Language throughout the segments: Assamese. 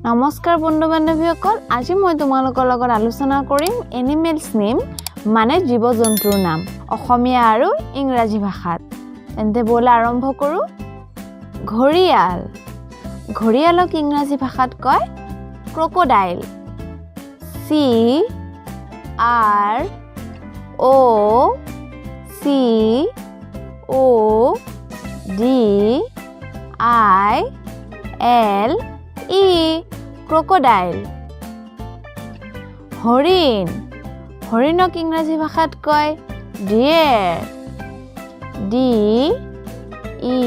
নমস্কাৰ বন্ধু বান্ধৱীসকল, আজি মই তোমালোকৰ লগত আলোচনা কৰিম এনিমেলছ নেম, মানে জীৱ জন্তুৰ নাম অসমীয়া আৰু ইংৰাজী ভাষাত। তেন্তে ব'লা আৰম্ভ কৰোঁ। ঘৰিয়াল। ঘৰিয়ালক ইংৰাজী ভাষাত কয় crocodile. C R O C O D I L E, crocodile. হৰিণ। হৰিণক ইংৰাজী ভাষাত কয় ডিয়েৰ। ডি ই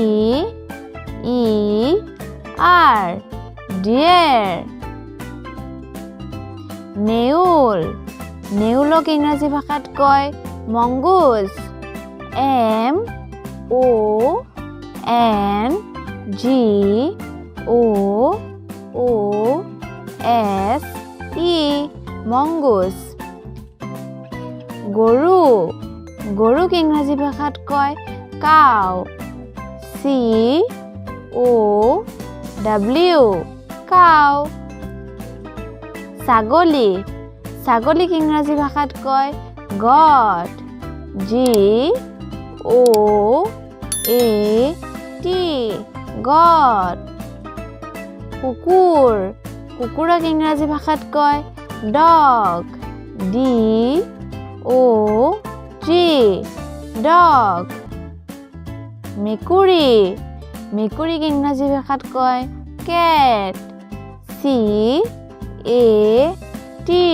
ই আৰ, ডিয়েৰ। নেউল। নেউলক ইংৰাজী ভাষাত কয় মংগুজ। এম অ' এন জি অ' অ' এছ ই, মংগুজ। গৰু। গৰুক ইংৰাজী ভাষাত কয় কাউ। চি অ' ডাব্লিউ, কাউ। ছাগলী। ছাগলীক ইংৰাজী ভাষাত কয় গট। জি অ' এ টি, গট। কুকুৰ। কুকুৰক ইংৰাজী ভাষাত কয় ডগ। ডি অ' জি, ডগ। মেকুৰী। মেকুৰীক ইংৰাজী ভাষাত কয় কেট। চি এ টি,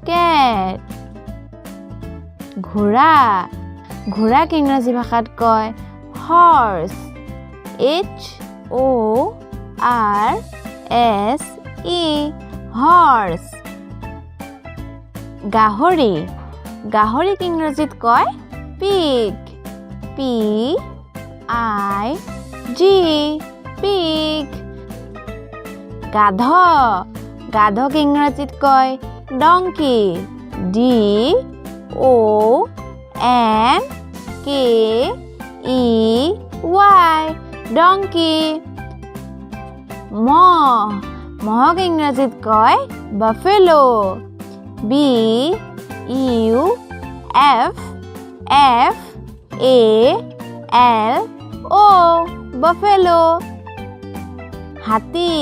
কেট। ঘোঁৰা। ঘোঁৰাক ইংৰাজী ভাষাত কয় horse. H O' R S E, horse. গাহৰি। গাহৰিক ইংৰাজীত কয় pig. P I G, pig. গাধ। গাধক ইংৰাজীত কয় donkey. D O' N K E Y, donkey. মহ। মহক ইংৰাজীত কয় buffalo. B U F F A L O, buffalo. হাতী।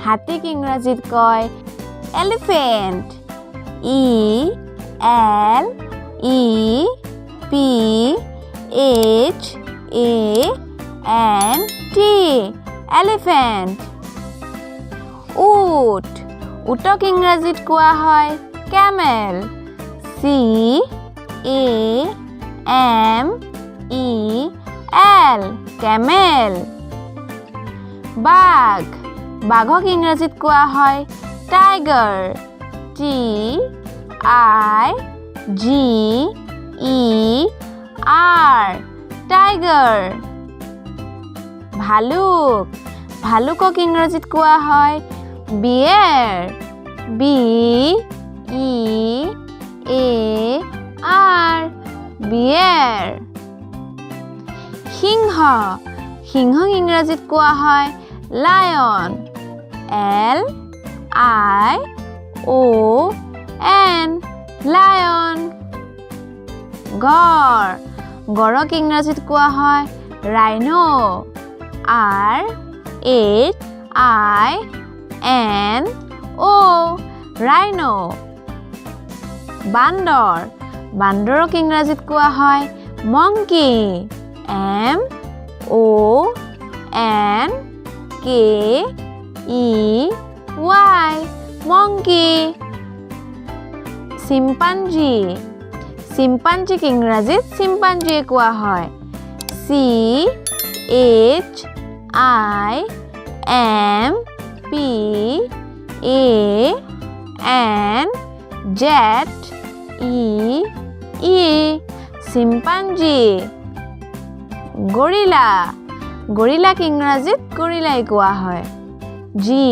হাতীক ইংৰাজীত কয় elephant. E L E P H A N T, elephant. উট। উটক ইংৰাজীত কোৱা হয় camel. C A M E L, camel. বাঘ। বাঘক ইংৰাজীত কোৱা হয় টাইগাৰ। টি I G E R, tiger. ভালুক। ভালুকক ইংৰাজীত কোৱা হয় bear. B E A R, bear. সিংহ। সিংহক ইংৰাজীত কোৱা হয় lion. L I O N, lion. গড়। গড়ক ইংৰাজীত কোৱা হয় rhino'. R H I N O, rhino. বান্দৰ। বান্দৰক ইংৰাজীত কোৱা হয় মংকি। এম অ' N K E Y, monkey. Chimpanzee. চিম্পাঞ্জীক ইংৰাজীত চিম্পাঞ্জীয়ে কোৱা হয়। C H I M P A N Z E E, chimpanzee. Gorilla. গৰিলাক ইংৰাজীত গৰিলাই কোৱা হয়। G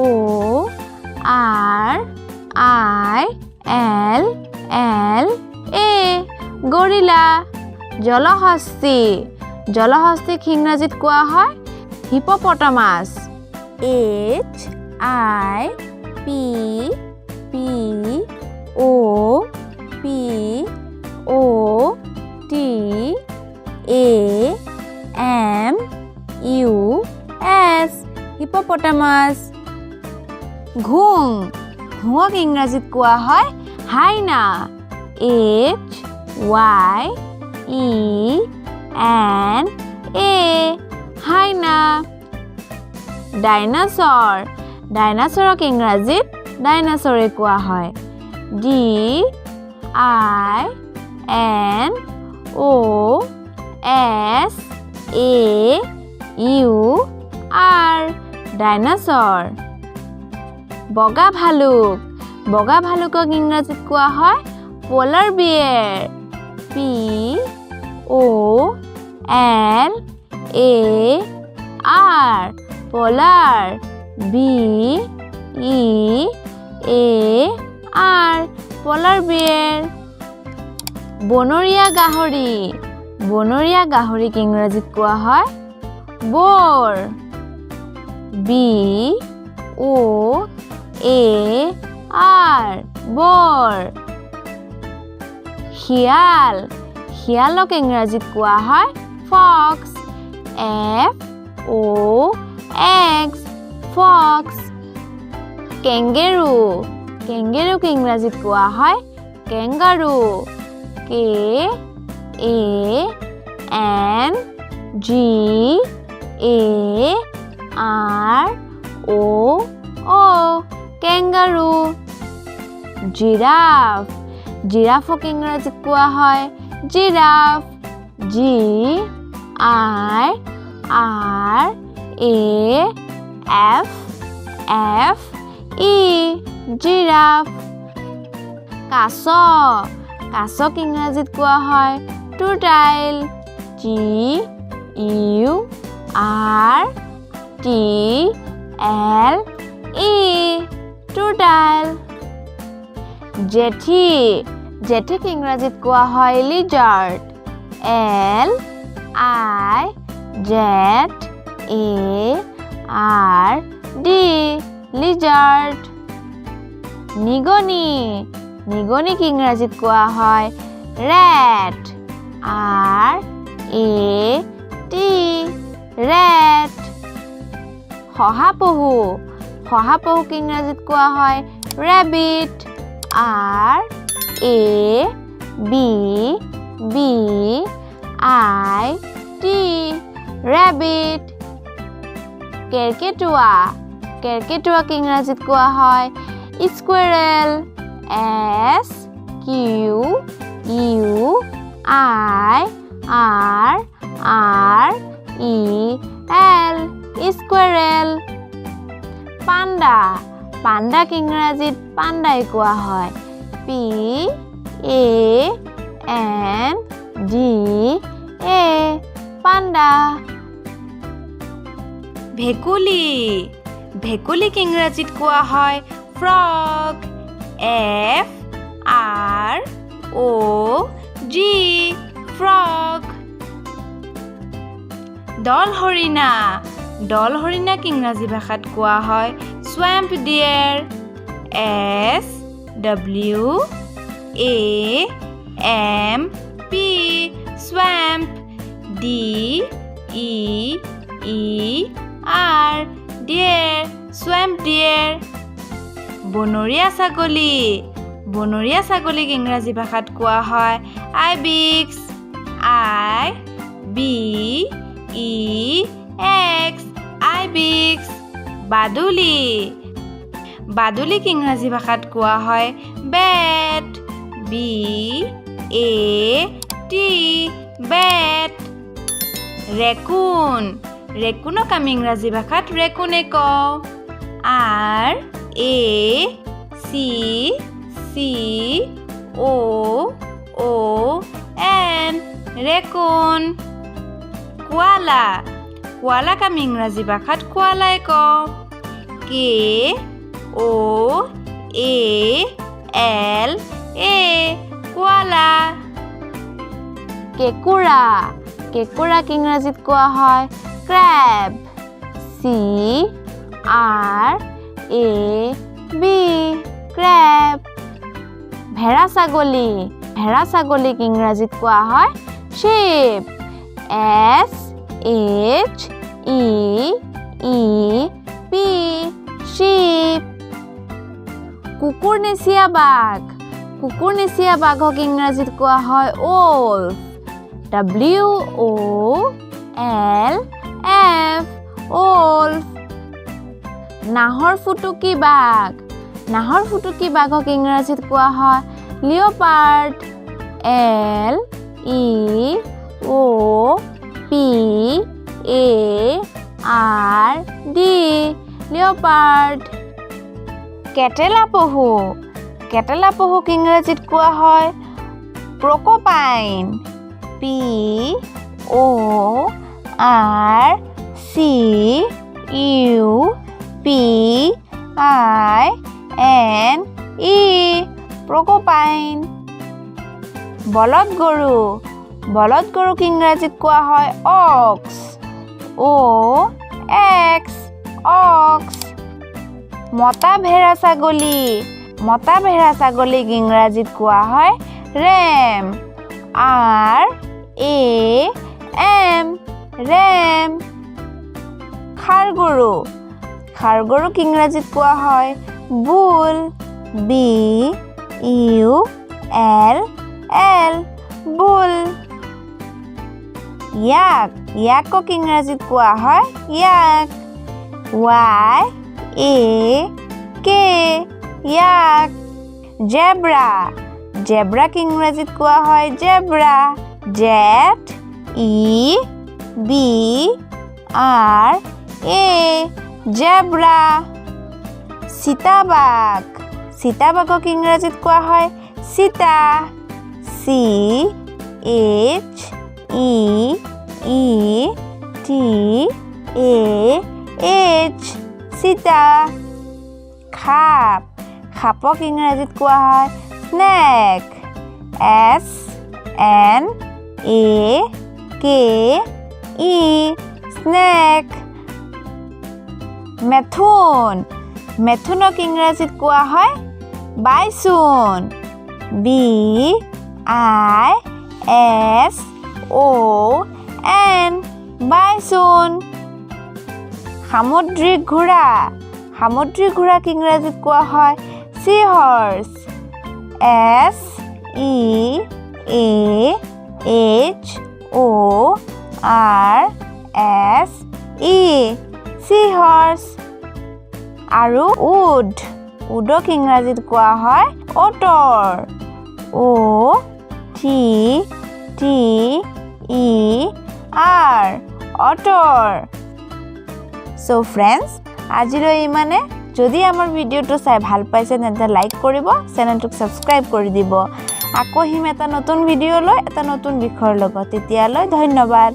O' R I L L A, gorilla. জলহস্তী। জলহস্তীক ইংৰাজীত কোৱা হয় হিপপটামাছ। H I P P O P O T A M U S, hippopotamus. ঘোং, ঘোঙক ইংৰাজীত কোৱা হয় hyena. H Y E N A, hyena. Dinosaur, ডাইনাছৰক ইংৰাজীত ডাইনাছৰে কোৱা হয়। D I N O S A U R, dinosaur. বগা ভালুক, বগা ভালুকক ইংৰাজীত কোৱা হয় polar bear. P O L A R, polar, B E A R, polar bear. বনৰীয়া গাহৰি, বনৰীয়া গাহৰিক ইংৰাজীত কোৱা হয় boar. B O A R, boar. শিয়াল, শিয়ালক ইংৰাজীত কোৱা হয় fox. F O X, fox. Kangaroo, কেংগেৰুক ইংৰাজীত কোৱা হয় kangaroo. K A N G A R O O, kangaroo. Giraffe, জিৰাফক ইংৰাজীত কোৱা হয় giraffe. G I R A F F E, giraffe. কাছ, কাছক ইংৰাজীত কোৱা হয় turtle. T U R T L E, turtle. জেঠী, জেঠীক ইংৰাজীত কোৱা হয় lizard. L I Z A R D, lizard. নিগনি, নিগনিক ইংৰাজীত কোৱা হয় rat. R A T, rat. শহাপহু, শহাপহুক ইংৰাজীত কোৱা হয় rabbit. R A B B I T, rabbit. কেৰ্কেটুৱা, কেৰ্কেটুৱাক ইংৰাজীত কোৱা হয় squirrel. S Q U I R R E L, squirrel. Panda, পাণ্ডাক ইংৰাজীত পাণ্ডাই কোৱা হয়। P A N D A, panda. ভেকুলী, ভেকুলীক ইংৰাজীত কোৱা হয় frog. F R O G, frog. দল হৰিণা, দল হৰিণাক ইংৰাজী ভাষাত কোৱা হয় swamp deer. S W A M P, swamp, D E E R, deer, swamp deer. বনৰীয়া ছাগলী, বনৰীয়া ছাগলীক ইংৰাজী ভাষাত কোৱা হয় ibex. I B E X, ibex. বাদুলি, বাদুলিক ইংৰাজী ভাষাত কোৱা হয় bat. B A T, bat. Raccoon, ৰেকুনক আমি ইংৰাজী ভাষাত ৰেকুনে কওঁ। R A C C O O N, raccoon. কোৱালা, কোৱালাক আমি ইংৰাজী ভাষাত কোৱালাই কওঁ। K O A L A, koala. কেঁকোৰা, কেঁকোৰাক ইংৰাজীত কোৱা হয় crab. C R A B, crab. ভেড়া ছাগলী। ভেড়া ছাগলীক ইংৰাজীত কোৱা হয় sheep. S H E E P, sheep. কুকুৰনেচীয়া বাঘ। কুকুৰনেচীয়া বাঘক ইংৰাজীত কোৱা হয় wolf. W O L F, wolf. নাহৰ ফুটুকী বাঘ। নাহৰ ফুটুকী বাঘক ইংৰাজীত কোৱা হয় leopard. L E O P A R D, leopard. কেটেলা পহু। কেটেলা পহুক ইংৰাজীত কোৱা হয় porcupine. P O R C U P I N E, porcupine. বলদ গৰু। বলদ গৰুক ইংৰাজীত কোৱা হয় অক্স। অ' এক্স, অক্স। মতা ভেড়া ছাগলী। মতা ভেড়া ছাগলীক ইংৰাজীত কোৱা হয় RAM. R A M, RAM. ষাঁড় গৰু। ষাঁড় গৰুক ইংৰাজীত কোৱা হয় bull. B U L L, bull. ইয়াক। ইয়াকক ইংৰাজীত কোৱা হয় yak. Y A K, yak. Zebra. জেব্ৰাক ইংৰাজীত কোৱা হয় zebra. Z E B R A, zebra. চিতাবাঘ। চিতাবাঘক ইংৰাজীত কোৱা হয় cheetah. C H E E T A H, cheetah. সাপ। সাপক ইংৰাজীত কোৱা হয় snake. S N A K E, snake. মেথুন। মেথুনক ইংৰাজীত কোৱা হয় bison. B I S O N, bison. সামুদ্ৰিক ঘোঁৰা। সামুদ্ৰিক ঘোঁৰাক ইংৰাজীত কোৱা হয় sea horse. S E A H O R S E, sea horse. আৰু উট। উটক ইংৰাজীত কোৱা হয় otter. O T T E R, otter. So friends, আজিলৈ ইমানে। যদি আমাৰ ভিডিঅ'টো চাই ভাল পাইছে, তেন্তে লাইক কৰিব, চেনেলটোক ছাবস্ক্ৰাইব কৰি দিব। আকৌ আহিম এটা নতুন ভিডিঅ' লৈ, এটা নতুন বিষয়ৰ লগত। তেতিয়ালৈ ধন্যবাদ।